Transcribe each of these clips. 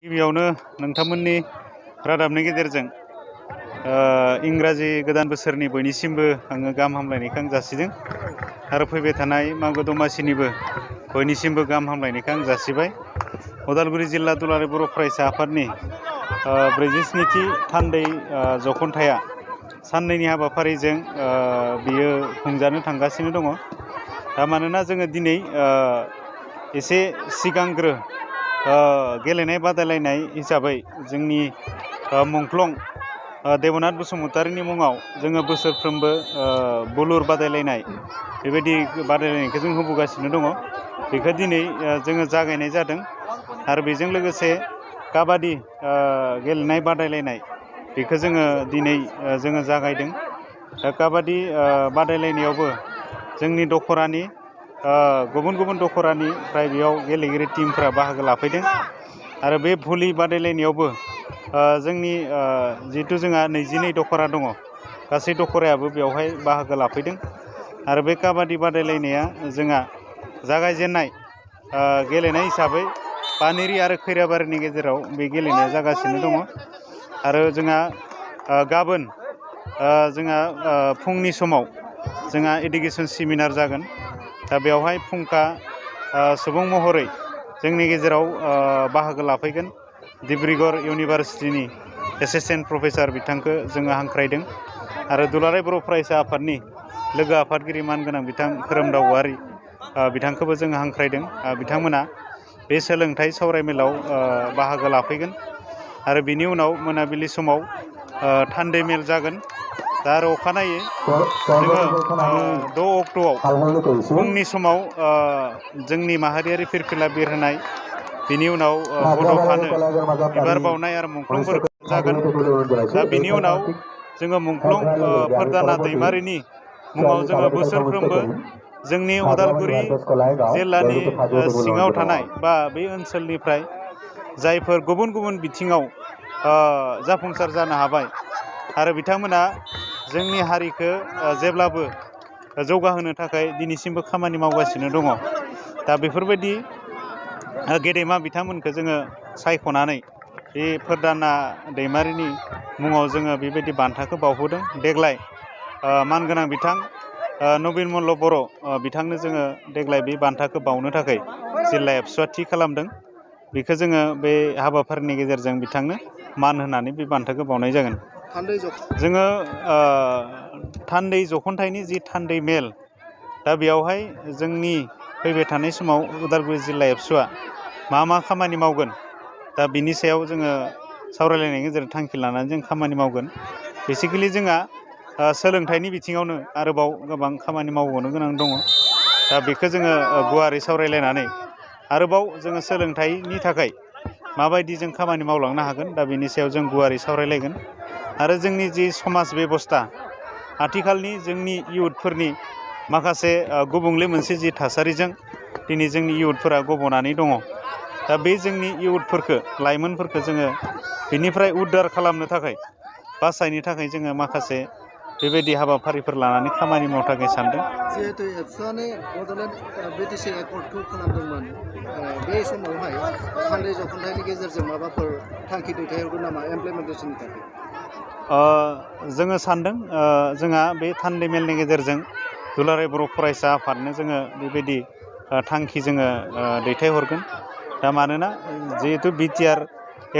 गिबियावनो नोंथांमोननि रादाबनि गेजेरजों इंराजि गोदान बोसोरनि बयनिसिमबो आङो गाहाम हामलायनायखौ आं जासिदों आरो फैबाय थानाय मागो दमासिनिबो बयनिसिमबो गाहाम हामलायनायखौ आं जासिबाय। उदालगुरि जिल्ला दुलाराय बर' फरायसा आफादनि 47थि थान्दै जख'न्थाया साननैनि हाबाफारिजों बियो खुंजानो थांगासिनो दङ। दा मानोना जोङो दिनै एसे सिगांग्रो गेलेनाय बादायलायनाय हिसाबै जोंनि मुंख्लं देबनाथ बसुमतारीनि मुङाव जोङो बोसोरफ्रोमबो बुलुर बादायलायनाय बेबायदि बादायलायनायखौ जों होबोगासिनो दङ। बेखौ दिनै जोङो जागायनाय जादों आरो बेजों लोगोसे काबादि गेलेनाय बादायलायनाय बेखौ जोङो दिनै जोङो जागायदों। दा काबादि बादायलायनायावबो जोंनि दख'रानि गुबुन गुबुन दख'रानिफ्राय बेयाव गेलेगिरि टीमफोरा बाहागो लाफैदों आरो बे भलि बादायलायनायावबो जोंनि जिहेथु जोंहा 22 दख'रा दङ, गासै दख'रायाबो बेवहाय बाहागो लाफैदों आरो बे काबादि बादायलायनाया जोंहा जागायजेननाय गेलेनाय हिसाबै पानेरि आरो खैराबारिनि गेजेराव बे गेलेनाया जागासिनो दङ आरो जोंहा गाबोन जोंहा फुंनि समाव जोंहा एडुकेसन सेमिनार जागोन। दा बेवहाय फुंखा सुबुं महरै जोंनि गेजेराव बाहागो लाफैगोन डिब्रुगड़ इउनिभार्सिटिनि एसिस्टेन्ट प्रफेसर बिथांखौ जोङो हांख्रायदों आरो दुलाराय बर' फरायसा आफादनि लोगो आफादगिरि मानगोनां बिथां खोरोमदाव औवारी बिथांखौबो जोङो हांख्रायदों। बिथांमोना बे सोलोंथाइ सावरायमेलाव बाहागो लाफैगोन आरो बिनि उनाव मोनाबिलि समाव थान्दै मेल जागोन। दा आरो अखानायै जोङो 6 अक्ट'आव फुंनि समाव जोंनि माहारियारि फिरफिला बिरहोनाय, बिनि उनाव बड'फानो बिबार बावनाय आरो मुंख्लंफोर जागोन। दा बिनि उनाव जोङो मुंख्लं फोरदाना दैमारिनि मुङाव जोङो बोसोरफ्रोमबो जोंनि उदालगुरि जिल्लानि सिङाव थानाय बा बे ओनसोलनिफ्राय जायफोर गुबुन गुबुन बिथिङाव जाफुंसार जानो हाबाय आरो बिथांमोना जोंनि हारिखौ जेब्लाबो जौगाहोनो थाखाय दिनैसिमबो खामानि मावगासिनो दङ। दा बेफोरबायदि गेदेमा बिथांमोनखौ जोङो सायख'नानै बे फोरदाना दैमारिनि मुङाव जोङो बेबायदि बान्थाखौ बावबोदों। देग्लाय मानगोनां बिथां नबिन मल्ल बर' बिथांनो जोङो देग्लाय बे बान्थाखौ बावनो थाखाय जिल्ला एबसुआ थि खालामदों। बेखौ जोङो बे हाबाफारिनि गेजेरजों बिथांनो मान होनानै बे बान्थाखौ बावनाय जागोन। जोङो थान्दै जख'न्थाइनि जि थान्दै मेल, दा बेयावहाय जोंनि फैबाय थानाय समाव उदालगुरि जिल्ला एबसुआ मा खामानि मावगोन, दा बिनि सायाव जोङो सावरायलायनायनि गेजेरजों थांखि लानानै जों खामानि मावगोन। बेसिकेलि जोंहा सोलोंथाइनि बिथिङावनो आरोबाव गोबां खामानि मावबावनो गोनां दङ। दा बेखौ जोङो गुवारै सावरायलायनानै आरोबाव जोङो सोलोंथाइनि थाखाय माबायदि जों खामानि मावलांनो हागोन, दा बेनि सायाव जों गुवारै सावरायलायगोन। आरो जोंनि जि समाज बेबस्था, आथिखालनि जोंनि इयुथफोरनि माखासे गुबुंले मोनसे जि थासारिजों दिनै जोंनि इयुथफोरा गब'नानै दङ, दा बे जोंनि इयुथफोरखौ लाइमोनफोरखौ जोङो बिनिफ्राय उद्धार खालामनो थाखाय बासायनो थाखाय जोङो माखासे बेबायदि हाबाफारिफोर लानानै खामानि मावनो थाखाय सानदों। जिहेतु एबसुआनो बड'लेण्ड बिटिसि एकर्डखौ खालामदोंमोन, बे समावहाय थान्दै जख'न्थाइनि गेजेरजों माबाफोर थांखि दैथायहरगोन नामा इमप्लिमेन्टेसननि थाखाय? जोङो सानदों जोंहा बे थान्दै मेलनि गेजेरजों दुलाराय बर' फरायसा आफादनो जोङो बेबायदि थांखि जोङो दैथायहरगोन। दा मानोना जिहेतु बिटिआर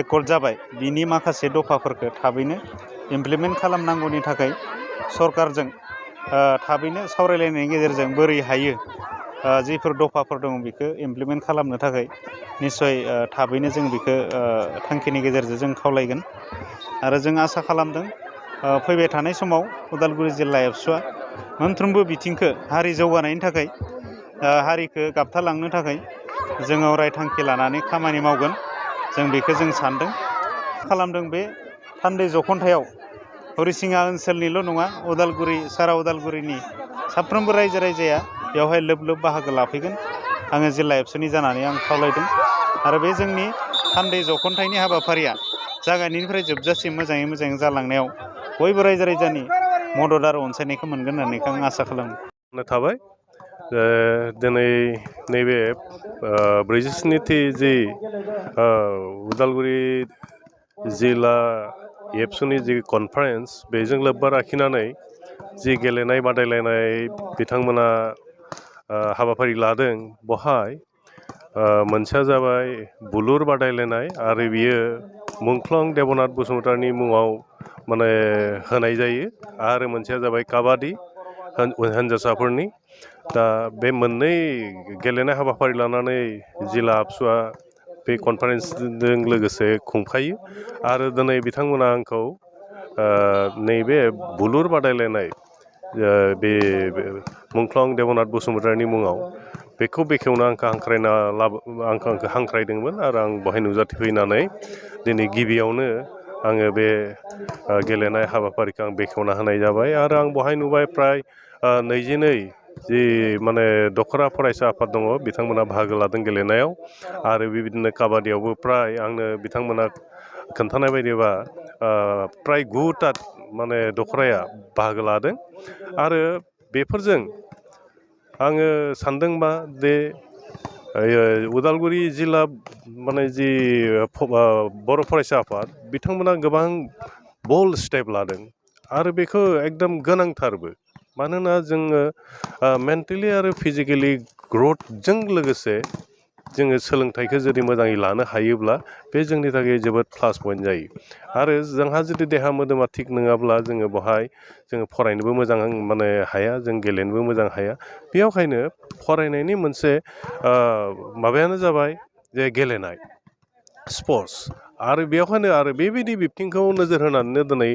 एकर्ड जाबाय, बिनि माखासे दफाफोरखौ थाबैनो इमप्लिमेन्ट खालामनांगौनि थाखाय सरकारजों थाबैनो सावरायलायनायनि गेजेरजों बोरै हायो जिफोर दफाफोर दङ बेखौ इमप्लिमेन्ट खालामनो थाखाय निस्सय थाबैनो जों बेखौ थांखिनि गेजेरजों जों खावलायगोन। आरो जों आसा खालामदों फैबाय थानाय समाव उदालगुरि जिल्ला एबसुआ मोनफ्रोमबो बिथिंखौ हारि जौगानायनि थाखाय, हारिखौ गाबथालांनो थाखाय जोङो अराय थांखि लानानै खामानि मावगोन। जों बेखौ जों सानदों खालामदों। बे थान्दै जख'न्थायाव हरिसिङा ओनसोलनिल' नङा, उदालगुरि सारा उदालगुरिनि साफ्रोमबो रायजो राजाया बेवहाय लोब लोब बाहागो लाफैगोन। आङो जिल्ला एबसुनि जानानै आं खावलायदों आरो बे जोंनि थान्दै जख'न्थाइनि हाबाफारिया जागायनायनिफ्राय जोबजासिम मोजाङै मोजां जालांनायाव बयबो रायजो राजानि मदद आरो अनसायनायखौ मोनगोन होननानै आं आसा खालामो। थाबाय दिनै नैबे 47थि जि उदालगुरि जिल्ला एबसुनि जि कनफारेन्स बेजों लोब्बा लाखिनानै जि गेलेनाय बादायलायनाय बिथांमोना हाबाफारि लादों बहाय मोनसेया जाबाय बुलुर बादायलायनाय आरो बियो मुंख्लं देबनाथ बसुमतारिनि मुङाव माने होनाय जायो आरो मोनसेया जाबाय काबादि हिन्जावसाफोरनि दा बे मोननै गेलेनाय हाबाफारि लानानै जिल्ला आबसुआ बे कनफारेन्सजों लोगोसे खुंफायो आरो दिनै बिथांमोना आंखौ नैबे बुलुर बादायलायनाय बे मुंख्लं देबनाथ बसुमतारिनि मुङाव बेखौ बेखेवनो आंखौ हांख्रायदोंमोन आरो आं बेवहाय नुजाथिफैनानै दिनै गिबियावनो आङो बे गेलेनाय हाबाफारिखौ आं बेखेवना होनाय जाबाय आरो आं बेवहाय नुबाय फ्राय 22 जि माने दखरा फरायसा आफाद दङ बिथांमोना बाहागो लादों गेलेनायाव आरो बेबायदिनो काबादियावबो फ्राय आंनो बिथांमोना खोन्थानाय बायदिबा फ्राय 9ता माने दखराया बाहागो लादों आरो बेफोरजों आङो सानदोंबा बे उदालगुरि जिल्ला माने जि बर' फरायसा आफाद बिथांमोना गोबां बोल्ड स्टेप लादों आरो बेखौ एकदम गोनांथारबो मानोना जोङो मेन्टेलि आरो फिजिकेलि ग्रथजों लोगोसे जोङो सोलोंथाइखौ जुदि मोजाङै लानो हायोब्ला बे जोंनि थाखाय जोबोद प्लास पइन्ट जायो आरो जोंहा जुदि देहा मोदोमा थिग नङाब्ला जोङो बेवहाय जोङो फरायनोबो मोजां माने हाया जों गेलेनोबो मोजां हाया बेयावखायनो फरायनायनि मोनसे माबायानो जाबाय जे गेलेनाय स्पर्ट्स आरो बेवहायनो आरो बेबायदि बिथिंखौ नोजोर होनानैनो दिनै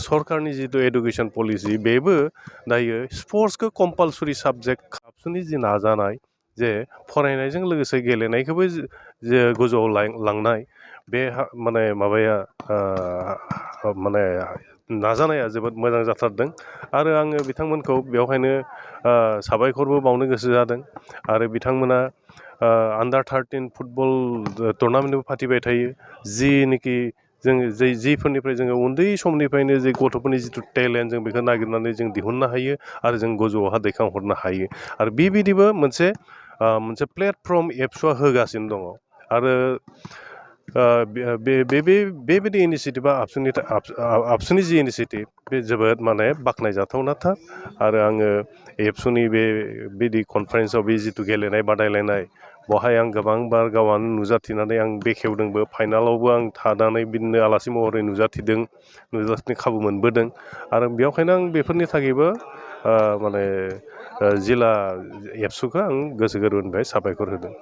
सरकारनि जिथु एडुकेसन पलिसि बेबो दायो स्पर्ट्सखौ कम्पालसरि साबजेक्ट आबसुनि जि नाजानाय जे फरायनायजों लोगोसे गेलेनायखौबो जे गोजौआव लांनाय बे माने माबाया माने नाजानाया जोबोद मोजां जाथारदों आरो आङो बिथांमोनखौ बेवहायनो साबायखरबो बावनो गोसो जादों आरो बिथांमोना आन्डार 13 फुटबल टुर्नामेन्टबो फाथिबाय थायो जिनिखि जों जिफोरनिफ्राय जोङो उन्दै समनिफ्रायनो जे गथ'फोरनि जिथु टेलेन्ट जों बेखौ नागिरनानै जों दिहुननो हायो आरो जों गोजौआवहा दैखांहरनो हायो आरो बेबायदिबो मोनसे प्लेटफर्म एबसुआ होगासिनो दङ आरो बेबायदि इनिसियेटिभआ आबसुनि जि इनिसियेटिभ बे जोबोद माने बाख्नायजाथावनाथार आरो आङो एबसुनि बिदि कनफारेन्सआव बे जिथु गेलेनाय बादायलायनाय बेवहाय आं गोबांबार गावआनो नुजाथिनानै आं बेखेवदोंबो फाइनालावबो आं थानानै बिदिनो आलासि महरै नुजाथिनो खाबु मोनबोदों आरो बेयावखायनो आं बेफोरनि थाखायबो माने जिल्ला एबसुखौ आं गोसो गोरबोनिफ्राय साबायखर होदों